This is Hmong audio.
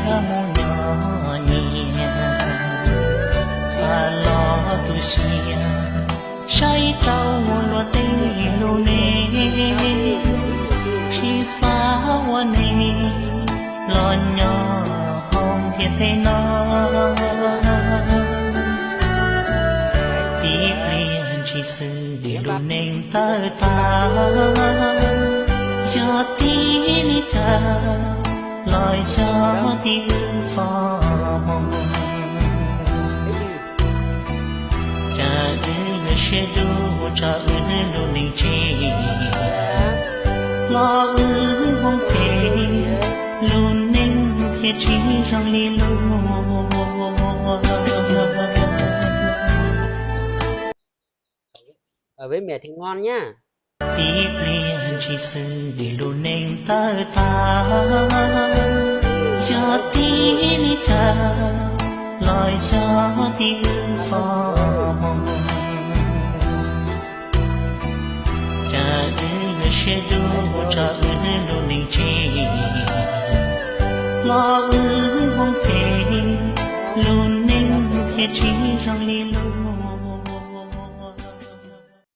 mus nyob nyias, xa los tu siab saib rau luag tej lub neej, sib xav ua neej los nyob hauv ntiaj teb no. Tib pliag ntsis xwb lub neej tawg tag, yog tib li cas los yog tib wb txoj hmoo. Cas wb yuav siab dub tso wb lub neej tsev, los wb mus pem lub neej thiaj tsis zoo li luag. Tib pliag ntsis xwb lub neej tawg tag, yog tib li cas los yog tib wb txoj hmoo. Cas wb yuav siab dub tso wb lub neej tsev, los wb mus pem lub neej thiaj tsis zoo li luag.